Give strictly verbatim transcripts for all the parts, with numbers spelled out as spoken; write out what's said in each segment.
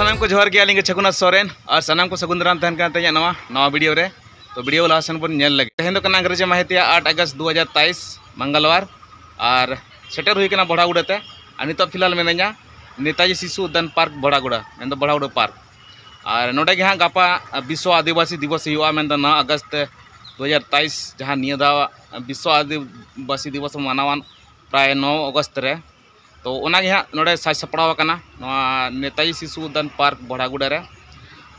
ᱥᱟᱱᱟᱢ ᱠᱚ ᱡᱚᱦᱟᱨ ᱜᱮ, ᱟᱹᱞᱤᱧ ᱜᱮ ᱪᱷᱟᱹᱜᱩᱱᱟᱛᱷ ᱥᱚᱨᱮᱱ, ᱟᱨ ᱥᱟᱱᱟᱢ ᱠᱚ ᱥᱟᱹᱜᱩᱱ ᱫᱟᱨᱟᱢ ᱛᱟᱦᱮᱱ ᱠᱟᱱ ᱛᱮᱦᱮᱧᱟᱜ ᱱᱚᱣᱟ ᱱᱟᱣᱟ ᱵᱷᱤᱰᱤᱭᱳ ᱨᱮ᱾ ᱛᱚ ᱵᱷᱤᱰᱤᱭᱳ ᱞᱟᱦᱟ ᱥᱮᱱ ᱵᱚᱱ ᱧᱮᱞ ᱞᱮᱜᱮ᱾ ᱛᱮᱦᱮᱧ ᱫᱚ ᱠᱟᱱᱟ ᱤᱝᱨᱮᱡᱤ ᱢᱟᱹᱦᱤᱛ ᱨᱮᱭᱟᱜ ᱟᱴ ᱟᱜᱚᱥᱴ ᱫᱩ ᱦᱟᱡᱟᱨ ᱛᱮᱭᱤᱥ, ᱢᱚᱝᱜᱚᱞᱣᱟᱨ, ᱟᱨ ᱥᱮᱴᱮᱨ ᱦᱩᱭ ᱠᱟᱱᱟ ᱵᱚᱲᱦᱟᱜᱩᱰᱟᱹ ᱛᱮ᱾ ᱟᱨ ᱱᱤᱛᱚᱜ ᱯᱷᱤᱞᱦᱟᱞ ᱢᱮᱱᱟᱹᱧᱟ ᱱᱮᱛᱟᱡᱤ ᱥᱤᱥᱩ ᱩᱫᱽᱫᱟᱱ ᱯᱟᱨᱠ ᱵᱚᱲᱦᱟᱜᱩᱰᱟᱹ, ᱢᱮᱱᱫᱚ ᱵᱚᱲᱦᱟᱜᱩᱰᱟᱹ ᱯᱟᱨᱠ᱾ ᱟᱨ ᱱᱚᱰᱮ ᱜᱮ ᱦᱟᱸᱜ ᱜᱟᱯᱟ ᱵᱤᱥᱥᱚ ᱟᱹᱫᱤᱵᱟᱹᱥᱤ ᱫᱤᱵᱚᱥ ᱦᱩᱭᱩᱜᱼᱟ, ᱢᱮᱱᱫᱚ ᱱᱚᱣᱟ ᱟᱜᱚᱥᱴ ᱫᱩ ᱦᱟᱡᱟᱨ ᱛᱮᱭᱤᱥ, ᱡᱟᱦᱟᱸ ᱱᱤᱭᱟᱹ ᱫᱷᱟᱣ ᱵᱤᱥᱥᱚ ᱟᱹᱫᱤᱵᱟᱹᱥᱤ ᱫᱤᱵᱚᱥ ᱵᱚᱱ ᱢᱟᱱᱟᱣᱟ ᱯᱨᱟᱭ ᱱᱚ ᱟᱜᱚᱥᱴ ᱨᱮ᱾ ᱛᱚ ᱚᱱᱟᱜᱮ ᱦᱟᱸᱜ ᱱᱚᱰᱮ ᱥᱟᱡᱽ ᱥᱟᱯᱲᱟᱣ ᱟᱠᱟᱱᱟ ᱱᱚᱣᱟ ᱱᱮᱛᱟᱡᱤ ᱥᱤᱥᱩ ᱩᱫᱽᱫᱟᱱ ᱯᱟᱨᱠ ᱵᱚᱲᱦᱟᱜᱩᱰᱟᱹ ᱨᱮ᱾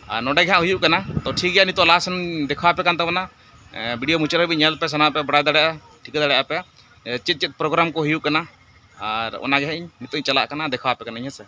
ᱟᱨ ᱱᱚᱰᱮ ᱜᱮ ᱦᱟᱸᱜ ᱦᱩᱭᱩᱜ ᱠᱟᱱᱟ᱾ ᱛᱚ ᱴᱷᱤᱠ ᱜᱮᱭᱟ, ᱱᱤᱛᱚᱜ ᱞᱟᱦᱟ ᱥᱮᱱ ᱫᱮᱠᱷᱟᱣ ᱟᱯᱮ ᱠᱟᱱ ᱛᱟᱵᱚᱱᱟ᱾ ᱮ, ᱵᱷᱤᱰᱤᱭᱳ ᱢᱩᱪᱟᱹᱫ ᱦᱟᱹᱵᱤᱡ ᱧᱮᱞ ᱯᱮ, ᱥᱟᱱᱟᱢ ᱯᱮ ᱵᱟᱲᱟᱭ ᱫᱟᱲᱮᱭᱟᱜᱼᱟ, ᱴᱷᱤᱠᱟᱹ ᱫᱟᱲᱮᱭᱟᱜᱼᱟ ᱯᱮ, ᱮ, ᱪᱮᱫ ᱪᱮᱫ ᱯᱨᱳᱜᱨᱟᱢ ᱠᱚ ᱦᱩᱭᱩᱜ ᱠᱟᱱᱟ᱾ ᱟᱨ ᱚᱱᱟᱜᱮ ᱦᱟᱸᱜ ᱤᱧ ᱱᱤᱛᱚᱜ ᱤᱧ ᱪᱟᱞᱟᱜ ᱠᱟᱱᱟ, ᱫᱮᱠᱷᱟᱣ ᱟᱯᱮ ᱠᱟᱹᱱᱟᱹᱧ, ᱦᱮᱸ ᱥᱮ᱾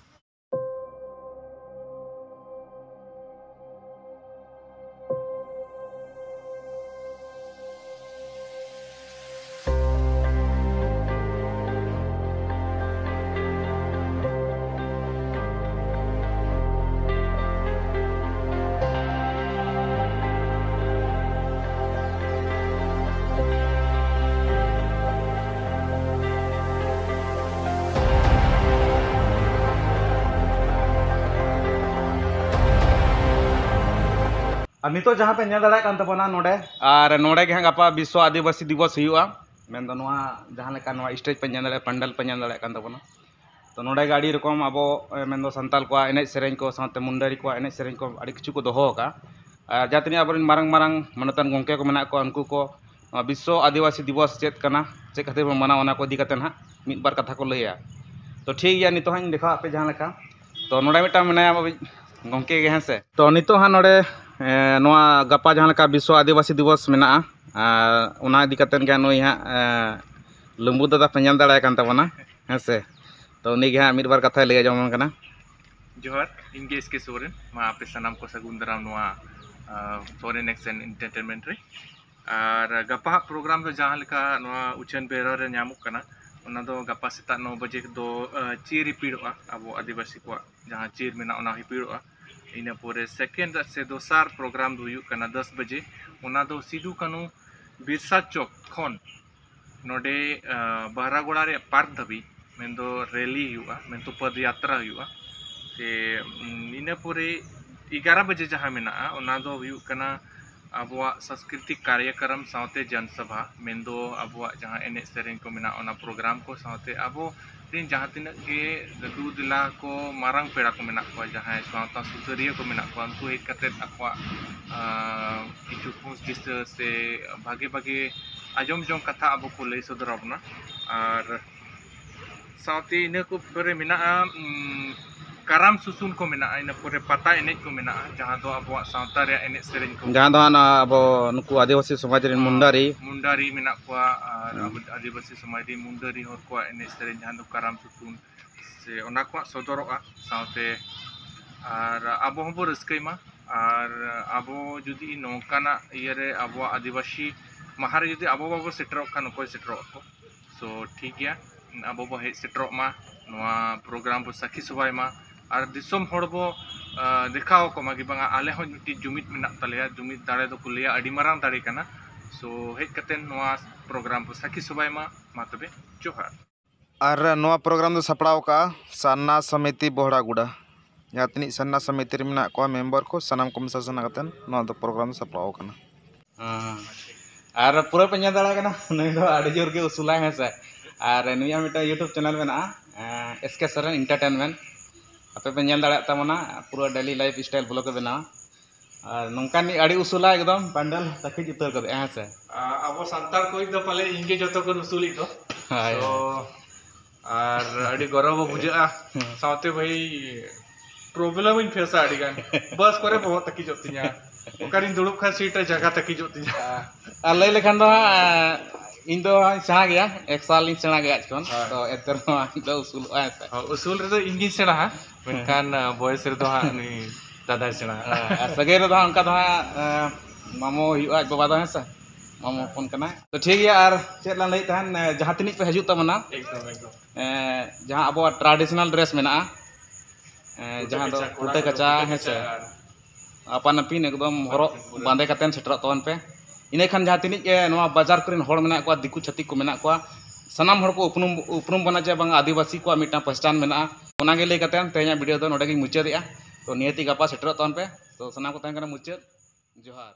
ᱟᱨ ᱱᱤᱛᱚᱜ ᱡᱟᱦᱟᱸ ᱯᱮ ᱧᱮᱞ ᱫᱟᱲᱮᱭᱟᱜ ᱠᱟᱱ ᱛᱟᱵᱚᱱᱟ ᱱᱚᱰᱮ, ᱟᱨ ᱱᱚᱰᱮ ᱜᱮ ᱦᱟᱸᱜ ᱜᱟᱯᱟ ᱵᱤᱥᱥᱚ ᱟᱹᱫᱤᱵᱟᱹᱥᱤ ᱫᱤᱵᱚᱥ ᱦᱩᱭᱩᱜᱼᱟ᱾ ᱢᱮᱱᱫᱚ ᱱᱚᱣᱟ ᱡᱟᱦᱟᱸ ᱞᱮᱠᱟ ᱱᱚᱣᱟ ᱥᱴᱮᱡᱽ ᱯᱮ ᱧᱮᱞ ᱫᱟᱲᱮᱭᱟᱜᱼᱟ, ᱯᱟᱱᱰᱟᱞ ᱯᱮ ᱧᱮᱞ ᱫᱟᱲᱮᱭᱟᱜ ᱠᱟᱱ ᱛᱟᱵᱚᱱᱟ᱾ ᱛᱚ ᱱᱚᱰᱮ ᱜᱮ ᱟᱹᱰᱤ ᱨᱚᱠᱚᱢ ᱟᱵᱚ, ᱮ, ᱢᱮᱱᱫᱚ ᱥᱟᱱᱛᱟᱞ ᱠᱚᱣᱟᱜ ᱮᱱᱮᱡ ᱥᱮᱨᱮᱧ ᱠᱚ ᱥᱟᱶᱛᱮ ᱢᱩᱱᱰᱟᱹᱨᱤ ᱠᱚᱣᱟᱜ ᱮᱱᱮᱡ ᱥᱮᱨᱮᱧ ᱠᱚ ᱟᱹᱰᱤ ᱠᱤᱪᱷᱩ ᱠᱚ ᱫᱚᱦᱚ ᱟᱠᱟᱫᱼᱟ᱾ ᱟᱨ ᱡᱟᱦᱟᱸ ᱛᱤᱱᱟᱹᱜ ᱟᱵᱚᱨᱮᱱ ᱢᱟᱨᱟᱝ ᱢᱟᱨᱟᱝ ᱢᱟᱱᱚᱛᱟᱱ ᱜᱚᱢᱠᱮ ᱠᱚ ᱢᱮᱱᱟᱜ ᱠᱚᱣᱟ, ᱩᱱᱠᱩ ᱠᱚ ᱱᱚᱣᱟ ᱵᱤᱥᱥᱚ ᱟᱹᱫᱤᱵᱟᱹᱥᱤ ᱫᱤᱵᱚᱥ ᱪᱮᱫ ᱠᱟᱱᱟ, ᱪᱮᱫ ᱠᱷᱟᱹᱛᱤᱨ ᱵᱚᱱ ᱢᱟᱱᱟᱣᱟ, ᱚᱱᱟ ᱠᱚ ᱤᱫᱤ ᱠᱟᱛᱮ ᱱᱟᱦᱟᱜ ᱢᱤᱫ ᱵᱟᱨ ᱠᱟᱛᱷᱟ ᱠᱚ ᱞᱟᱹᱭᱟ᱾ ᱛᱚ ᱴᱷᱤᱠ ᱜᱮᱭᱟ, ᱱᱤᱛᱚᱜ ᱦᱟᱸᱜ ᱤᱧ ᱫᱮᱠᱷᱟᱣ ᱟᱯᱮ ᱡᱟᱦᱟᱸ ᱞᱮᱠᱟ᱾ ᱛᱚ ᱱᱚᱰᱮ ᱢᱤᱫᱴᱟᱝ ᱢᱮᱱᱟᱭᱟ ᱟᱵᱚᱭᱤᱡ ᱜᱚᱢᱠᱮ ᱜᱮ, ᱦᱮᱸ ᱥᱮ᱾ ᱛᱚ ᱱᱤᱛᱚᱜ ᱦᱟᱸᱜ ᱱᱚᱰᱮ, ᱮ, ᱱᱚᱣᱟ ᱜᱟᱯᱟ ᱡᱟᱦᱟᱸ ᱞᱮᱠᱟ ᱵᱤᱥᱥᱚ ᱟᱹᱫᱤᱵᱟᱹᱥᱤ ᱫᱤᱵᱚᱥ ᱢᱮᱱᱟᱜᱼᱟ, ᱟᱨ ᱚᱱᱟ ᱤᱫᱤ ᱠᱟᱛᱮ ᱜᱮ ᱱᱩᱭ ᱦᱟᱸᱜ, ᱮ, ᱞᱩᱢᱵᱩ ᱫᱟᱫᱟ ᱯᱮ ᱧᱮᱞ ᱫᱟᱲᱮᱭᱟᱭ ᱠᱟᱱ ᱛᱟᱵᱚᱱᱟ, ᱦᱮᱸ ᱥᱮ᱾ ᱛᱚ ᱩᱱᱤ ᱜᱮ ᱦᱟᱸᱜ ᱢᱤᱫ ᱵᱟᱨ ᱠᱟᱛᱷᱟᱭ ᱞᱟᱹᱭ ᱟᱸᱡᱚᱢ ᱟᱵᱚᱱ ᱠᱟᱱᱟ᱾ ᱡᱚᱦᱟᱨ, ᱤᱧ ᱜᱮ ᱮᱥ ᱠᱮ ᱥᱚᱨᱮᱱ᱾ ᱢᱟ ᱟᱯᱮ ᱥᱟᱱᱟᱢ ᱠᱚ ᱥᱟᱹᱜᱩᱱ ᱫᱟᱨᱟᱢ ᱱᱚᱣᱟ, ᱟ, ᱥᱚᱨᱮᱱ ᱮᱠᱥᱮᱱ ᱮᱱᱴᱟᱨᱴᱮᱱᱢᱮᱱᱴ ᱨᱮ᱾ ᱟᱨ ᱜᱟᱯᱟ ᱦᱟᱸᱜ ᱯᱨᱳᱜᱨᱟᱢ ᱫᱚ ᱡᱟᱦᱟᱸ ᱞᱮᱠᱟ ᱱᱚᱣᱟ ᱩᱪᱷᱟᱹᱱ ᱵᱮᱣᱨᱟ ᱨᱮ ᱧᱟᱢᱚᱜ ᱠᱟᱱᱟ, ᱚᱱᱟ ᱫᱚ ᱜᱟᱯᱟ ᱥᱮᱛᱟᱜ ᱱᱚ ᱵᱟᱡᱮ ᱫᱚ, ᱟ, ᱪᱤᱨ ᱦᱤᱯᱤᱲᱚᱜᱼᱟ, ᱟᱵᱚ ᱟᱹᱫᱤᱵᱟᱹᱥᱤ ᱠᱚᱣᱟᱜ ᱡᱟᱦᱟᱸ ᱪᱤᱨ ᱢᱮᱱᱟᱜᱼᱟ, ᱚᱱᱟ ᱦᱤᱯᱤᱲᱚᱜᱼᱟ᱾ ᱤᱱᱟᱹ ᱯᱚᱨᱮ ᱥᱮᱠᱮᱱᱰ ᱥᱮ ᱫᱚᱥᱟᱨ ᱯᱨᱳᱜᱨᱟᱢ ᱫᱚ ᱦᱩᱭᱩᱜ ᱠᱟᱱᱟ ᱫᱚᱥ ᱵᱟᱡᱮ, ᱚᱱᱟ ᱫᱚ ᱥᱤᱫᱩ ᱠᱟᱹᱱᱩ ᱵᱤᱨᱥᱟ ᱪᱚᱠ ᱠᱷᱚᱱ ᱱᱚᱰᱮ, ᱟ, ᱵᱟᱦᱨᱟᱜᱳᱲᱟ ᱨᱮᱭᱟᱜ ᱯᱟᱨᱠ ᱫᱷᱟᱹᱵᱤᱡ, ᱢᱮᱱᱫᱚ ᱨᱮᱞᱤ ᱦᱩᱭᱩᱜᱼᱟ, ᱢᱮᱱᱫᱚ ᱯᱚᱫᱽ ᱭᱟᱛᱨᱟ ᱦᱩᱭᱩᱜᱼᱟ᱾ ᱥᱮ ᱤᱱᱟᱹ ᱯᱚᱨᱮ ᱮᱜᱟᱨᱚ ᱵᱟᱡᱮ ᱡᱟᱦᱟᱸ ᱢᱮᱱᱟᱜᱼᱟ, ᱚᱱᱟ ᱫᱚ ᱦᱩᱭᱩᱜ ᱠᱟᱱᱟ ᱟᱵᱚᱣᱟᱜ ᱥᱟᱝᱥᱠᱨᱤᱛᱤᱠ ᱠᱟᱨᱭᱚᱠᱨᱚᱢ ᱥᱟᱶᱛᱮ ᱡᱚᱱ ᱥᱚᱵᱷᱟ, ᱢᱮᱱᱫᱚ ᱟᱵᱚᱣᱟᱜ ᱡᱟᱦᱟᱸ ᱮᱱᱮᱡ ᱥᱮᱨᱮᱧ ᱠᱚ ᱢᱮᱱᱟᱜᱼᱟ, ᱚᱱᱟ ᱯᱨᱳᱜᱨᱟᱢ ᱠᱚ ᱥᱟᱶᱛᱮ ᱟᱵᱚ ᱨᱮᱱ ᱡᱟᱦᱟᱸ ᱛᱤᱱᱟᱹᱜ ᱜᱮ ᱫᱩ ᱫᱮᱞᱟ ᱠᱚ, ᱢᱟᱨᱟᱝ ᱯᱮᱲᱟ ᱠᱚ ᱢᱮᱱᱟᱜ ᱠᱚᱣᱟ, ᱡᱟᱦᱟᱸᱭ ᱥᱟᱶᱛᱟ ᱥᱩᱥᱟᱹᱨᱤᱭᱟᱹ ᱠᱚ ᱢᱮᱱᱟᱜ ᱠᱚᱣᱟ, ᱩᱱᱠᱩ ᱦᱮᱡ ᱠᱟᱛᱮᱫ ᱟᱠᱚᱣᱟᱜ ᱠᱤᱪᱷᱩ ᱦᱩᱸᱥ ᱫᱤᱥᱟᱹ ᱥᱮ ᱵᱷᱟᱜᱮ ᱵᱷᱟᱜᱮ ᱟᱸᱡᱚᱢ ᱡᱚᱝ ᱠᱟᱛᱷᱟ ᱟᱵᱚ ᱠᱚ ᱞᱟᱹᱭ ᱥᱚᱫᱚᱨ ᱟᱵᱚᱱᱟ᱾ ᱟᱨ ᱥᱟᱶᱛᱮ ᱤᱱᱟᱹ ᱠᱚ ᱯᱚᱨᱮ ᱢᱮᱱᱟᱜᱼᱟ, ᱩᱸ, ᱠᱟᱨᱟᱢ ᱥᱩᱥᱩᱱ ᱠᱚ ᱢᱮᱱᱟᱜᱼᱟ, ᱤᱱᱟᱹ ᱯᱚᱨᱮ ᱯᱟᱛᱟ ᱮᱱᱮᱡ ᱠᱚ ᱢᱮᱱᱟᱜᱼᱟ, ᱡᱟᱦᱟᱸ ᱫᱚ ᱟᱵᱚᱣᱟᱜ ᱥᱟᱶᱛᱟ ᱨᱮᱭᱟᱜ ᱮᱱᱮᱡ ᱥᱮᱨᱮᱧ ᱠᱚ᱾ ᱡᱟᱦᱟᱸ ᱫᱚ ᱦᱟᱸᱜ ᱱᱚᱣᱟ ᱟᱵᱚ ᱱᱩᱠᱩ ᱟᱹᱫᱤᱵᱟᱹᱥᱤ ᱥᱚᱢᱟᱡᱽ ᱨᱮᱱ ᱢᱩᱱᱰᱟᱨᱤ᱾ ᱢᱩᱱᱰᱟᱨᱤ ᱢᱮᱱᱟᱜ ᱠᱚᱣᱟ, ᱟᱨ ᱦᱩᱸ᱾ ᱟᱵᱚ ᱟᱹᱫᱤᱵᱟᱹᱥᱤ ᱥᱚᱢᱟᱡᱽ ᱨᱮᱱ ᱢᱩᱱᱰᱟᱹᱨᱤ ᱦᱚᱲ ᱠᱚᱣᱟᱜ ᱮᱱᱮᱡ ᱥᱮᱨᱮᱧ, ᱡᱟᱦᱟᱸ ᱫᱚ ᱠᱟᱨᱟᱢ ᱥᱩᱥᱩᱱ, ᱥᱮ ᱚᱱᱟ ᱠᱚᱣᱟᱜ ᱥᱚᱫᱚᱨᱚᱜᱼᱟ ᱥᱟᱶᱛᱮ, ᱟᱨ ᱟᱵᱚ ᱦᱚᱸᱵᱚ ᱨᱟᱹᱥᱠᱟᱹᱭ ᱢᱟ᱾ ᱟᱨ ᱟᱵᱚ ᱡᱩᱫᱤ ᱱᱚᱝᱠᱟᱱᱟᱜ ᱤᱭᱟᱹᱨᱮ ᱟᱵᱚᱣᱟᱜ ᱟᱹᱫᱤᱵᱟᱹᱥᱤ ᱢᱟᱦᱟ ᱨᱮ ᱡᱩᱫᱤ ᱟᱵᱚ ᱵᱟᱵᱚ ᱥᱮᱴᱮᱨᱚᱜ ᱠᱷᱟᱱ, ᱚᱠᱚᱭ ᱥᱮᱴᱮᱨᱚᱜ ᱟᱠᱚ? So, ᱴᱷᱤᱠ ᱜᱮᱭᱟ, ᱟᱵᱚ ᱵᱚ ᱦᱮᱡ ᱥᱮᱴᱮᱨᱚᱜ ᱢᱟ, ᱱᱚᱣᱟ ᱯᱨᱳᱜᱨᱟᱢ ᱵᱚ ᱥᱟᱹᱠᱷᱤ ᱥᱚᱵᱷᱟᱭ ᱢᱟ᱾ ᱟᱨ ᱫᱤᱥᱚᱢ ᱦᱚᱲ ᱵᱚ, ᱟ, ᱫᱮᱠᱷᱟᱣ ᱟᱠᱚ ᱢᱟ ᱠᱤ ᱵᱟᱝᱟ, ᱟᱞᱮ ᱦᱚᱸ ᱢᱤᱫᱴᱤᱡ ᱡᱩᱢᱤᱫ ᱢᱮᱱᱟᱜ ᱛᱟᱞᱮᱭᱟ, ᱡᱩᱢᱤᱫ ᱫᱟᱲᱮ ᱫᱚᱠᱚ ᱞᱟᱹᱭᱟ ᱟᱹᱰᱤ ᱢᱟᱨᱟᱝ ᱫᱟᱲᱮ ᱠᱟᱱᱟ᱾ So, ᱦᱮᱡ ᱠᱟᱛᱮ ᱱᱚᱣᱟ ᱯᱨᱳᱜᱨᱟᱢ ᱵᱚ ᱥᱟᱹᱠᱷᱤ ᱥᱚᱵᱷᱟᱭ ᱢᱟ᱾ ᱢᱟ ᱛᱚᱵᱮ, ᱡᱚᱦᱟᱨ᱾ ᱟᱨ ᱱᱚᱣᱟ ᱯᱨᱳᱜᱨᱟᱢ ᱫᱚ ᱥᱟᱯᱲᱟᱣ ᱠᱟᱜᱼᱟ ᱥᱟᱨᱱᱟ ᱥᱚᱢᱤᱛᱤ ᱵᱚᱦᱲᱟᱜᱩᱰᱟ᱾ ᱡᱟᱦᱟᱸ ᱛᱤᱱᱟᱹᱜ ᱥᱟᱨᱱᱟ ᱥᱚᱢᱤᱛᱤ ᱨᱮ ᱢᱮᱱᱟᱜ ᱠᱚᱣᱟ ᱢᱮᱢᱵᱟᱨ ᱠᱚ, ᱥᱟᱱᱟᱢ ᱠᱚ ᱢᱮᱥᱟ ᱥᱟᱱᱟ ᱠᱟᱛᱮ ᱱᱚᱣᱟ ᱫᱚ ᱯᱨᱳᱜᱨᱟᱢ ᱫᱚ ᱥᱟᱯᱲᱟᱣ ᱠᱟᱱᱟ᱾ ᱦᱮᱸ᱾ ᱟᱨ ᱯᱩᱨᱟᱹ ᱯᱮ ᱧᱮᱞ ᱫᱟᱲᱮᱭᱟᱜ ᱠᱟᱱᱟ, ᱱᱩᱭ ᱫᱚ ᱟᱹᱰᱤ ᱡᱳᱨ ᱜᱮ ᱩᱥᱩᱞᱟᱭ, ᱦᱮᱸ ᱥᱮ᱾ ᱟᱨ ᱱᱩᱭᱟᱜ ᱢᱤᱫᱴᱟᱝ YouTube ᱪᱮᱱᱮᱞ ᱢᱮᱱᱟᱜᱼᱟ, ᱮᱸ, ᱮᱥ ᱠᱮ ᱥᱚᱨᱮᱱ ᱮᱱᱴᱟᱨᱴᱮᱱᱢᱮᱱᱴ᱾ ᱟᱯᱮ ᱯᱮ ᱧᱮᱞ ᱫᱟᱲᱮᱭᱟᱜ ᱛᱟᱵᱚᱱᱟ, ᱯᱩᱨᱟᱹ daily life style vlog ᱮ ᱵᱮᱱᱟᱣᱟ᱾ ᱟᱨ ᱱᱚᱝᱠᱟᱱ ᱟᱹᱰᱤ ᱩᱥᱩᱞᱟ, ᱮᱠᱫᱚᱢ ᱯᱟᱱᱰᱟᱞ ᱛᱟᱹᱠᱤᱡ ᱩᱛᱟᱹᱨ ᱜᱚᱫᱚᱜᱼᱟ, ᱦᱮᱸ ᱥᱮ᱾ ᱟ-, ᱟᱵᱚ ᱥᱟᱱᱛᱟᱲ ᱠᱚᱭᱤᱡ ᱫᱚ ᱯᱟᱞᱮ ᱤᱧ ᱜᱮ ᱡᱚᱛᱚ ᱠᱷᱚᱱ ᱩᱥᱩᱞᱤᱡ ᱫᱚ᱾ ᱦᱳᱭ, ᱛᱚ, ᱦᱳᱭ᱾ ᱟᱨ ᱟᱹᱰᱤ ᱜᱚᱨᱚᱵᱽ ᱦᱚᱸ ᱵᱩᱡᱷᱟᱹᱜᱼᱟ᱾ ᱦᱮᱸ᱾ ᱥᱟᱶᱛᱮ ᱵᱷᱟᱹᱭ, problem ᱤᱧ ᱯᱷᱮᱥᱟ ᱟᱹᱰᱤ ᱜᱟᱱ᱾ ᱵᱟᱥ ᱠᱚᱨᱮ ᱵᱚᱦᱚᱜ ᱛᱟᱹᱠᱤᱡᱚᱜ ᱛᱤᱧᱟ᱾ ᱚᱠᱟᱨᱤᱧ ᱫᱩᱲᱩᱵ ᱠᱷᱟᱱ ᱥᱤᱴ ᱨᱮ ᱡᱟᱭᱜᱟ ᱛᱟᱹᱠᱤᱡᱚᱜ ᱛᱤᱧᱟ᱾ ᱟᱨ ᱞᱟᱹᱭ ᱞᱮᱠᱷᱟᱱ ᱫᱚ ᱦᱟᱸᱜ, ᱤᱧ ᱫᱚ ᱦᱟᱸᱜ ᱥᱮᱬᱟ ᱜᱮᱭᱟ, ᱮᱠ ᱥᱟᱞ ᱤᱧ ᱥᱮᱬᱟ ᱜᱮᱭᱟ ᱟᱡ ᱠᱷᱚᱱ᱾ ᱦᱳᱭ᱾ ᱛᱚ ᱮᱱᱛᱮ ᱨᱮᱦᱚᱸ ᱤᱧ ᱫᱚ ᱩᱥᱩᱞᱚᱜᱼᱟ, ᱦᱮᱸ ᱥᱮ᱾ ᱦᱳᱭ, ᱩᱥᱩᱞ ᱨᱮᱫᱚ ᱤᱧ ᱜᱤᱧ ᱥᱮᱬᱟᱦᱟ, ᱢᱮᱱᱠᱷᱟᱱ, ᱦᱮᱸ᱾ ᱟ, ᱵᱚᱭᱮᱥ ᱨᱮᱫᱚ ᱦᱟᱸᱜ ᱱᱩᱭ ᱫᱟᱫᱟᱭ ᱥᱮᱬᱟᱦᱟ᱾ ᱦᱮᱸ, ᱟᱨ ᱥᱟᱹᱜᱟᱹᱭ ᱨᱮᱫᱚ ᱦᱟᱸᱜ ᱚᱱᱠᱟ ᱫᱚ ᱦᱟᱸᱜ, ᱮᱸ, ᱢᱟᱢᱚ ᱦᱩᱭᱩᱜᱼᱟ ᱟᱡ ᱵᱟᱵᱟ ᱫᱚ, ᱦᱮᱸ ᱥᱮ᱾ ᱢᱟᱢᱚ ᱦᱮᱸ᱾ ᱦᱚᱯᱚᱱ ᱠᱟᱱᱟᱭ᱾ ᱛᱚ ᱴᱷᱤᱠ ᱜᱮᱭᱟ, ᱟᱨ ᱪᱮᱫ ᱞᱟᱝ ᱞᱟᱹᱭᱮᱫ ᱛᱟᱦᱮᱱ, ᱮᱸ, ᱡᱟᱦᱟᱸ ᱛᱤᱱᱟᱹᱜ ᱯᱮ ᱦᱤᱡᱩᱜ ᱛᱟᱵᱚᱱᱟ, ᱮᱠᱫᱚᱢ, ᱮᱠᱫᱚᱢ᱾ ᱮᱸ, ᱡᱟᱦᱟᱸ ᱟᱵᱚᱣᱟᱜ traditional dress ᱢᱮᱱᱟᱜᱼᱟ, ᱮᱸ, ᱯᱷᱩᱴᱟᱹ ᱡᱟᱦᱟᱸ ᱫᱚ ᱠᱟᱪᱟ, ᱠᱚᱲᱟ ᱯᱷᱩᱴᱟᱹ ᱦᱚᱲ ᱫᱚ ᱠᱟᱪᱟ, ᱯᱷᱩᱴᱟᱹ ᱦᱮᱸ ᱥᱮ᱾ ᱠᱟᱪᱟ ᱟᱨ ᱟᱯᱟᱱ ᱟᱹᱯᱤᱱ ᱮᱠᱫᱚᱢ ᱦᱚᱨᱚᱜ ᱟᱯᱟᱱ ᱟᱹᱯᱤᱱ ᱯᱩᱨᱟᱹ᱾ ᱵᱟᱸᱫᱮ ᱠᱟᱛᱮᱫ ᱥᱮᱴᱮᱨᱚᱜ ᱛᱟᱵᱚᱱ ᱯᱮ᱾ ᱤᱱᱟᱹᱠᱷᱟᱱ ᱡᱟᱦᱟᱸ ᱛᱤᱱᱟᱹᱜ ᱜᱮ ᱱᱚᱣᱟ ᱵᱟᱡᱟᱨ ᱠᱚᱨᱮᱱ ᱦᱚᱲ ᱢᱮᱱᱟᱜ ᱠᱚᱣᱟ, ᱫᱤᱠᱩ ᱪᱷᱟᱹᱛᱤᱠ ᱠᱚ ᱢᱮᱱᱟᱜ ᱠᱚᱣᱟ, ᱥᱟᱱᱟᱢ ᱦᱚᱲ ᱠᱚ ᱩᱯᱨᱩᱢ, ᱩᱯᱨᱩᱢ ᱵᱚᱱᱟ ᱡᱮ ᱵᱟᱝ ᱟᱹᱫᱤᱵᱟᱹᱥᱤ ᱠᱚᱣᱟᱜ ᱢᱤᱫᱴᱟᱝ ᱯᱮᱦᱪᱟᱱ ᱢᱮᱱᱟᱜᱼᱟ᱾ ᱚᱱᱟᱜᱮ ᱞᱟᱹᱭ ᱠᱟᱛᱮ ᱛᱮᱦᱮᱧᱟᱜ video ᱫᱚ ᱱᱚᱰᱮ ᱜᱤᱧ ᱢᱩᱪᱟᱹᱫᱮᱜᱼᱟ᱾ ᱛᱚ ᱱᱤᱭᱟᱹᱛᱤ ᱜᱟᱯᱟ ᱥᱮᱴᱮᱨᱚᱜ ᱛᱟᱵᱚᱱ ᱯᱮ᱾ ᱛᱚ ᱥᱟᱱᱟᱢ ᱠᱚ ᱛᱟᱦᱮᱱ ᱠᱟᱱᱟ ᱢᱩᱪᱟᱹᱫ᱾ ᱡᱚᱦᱟᱨ᱾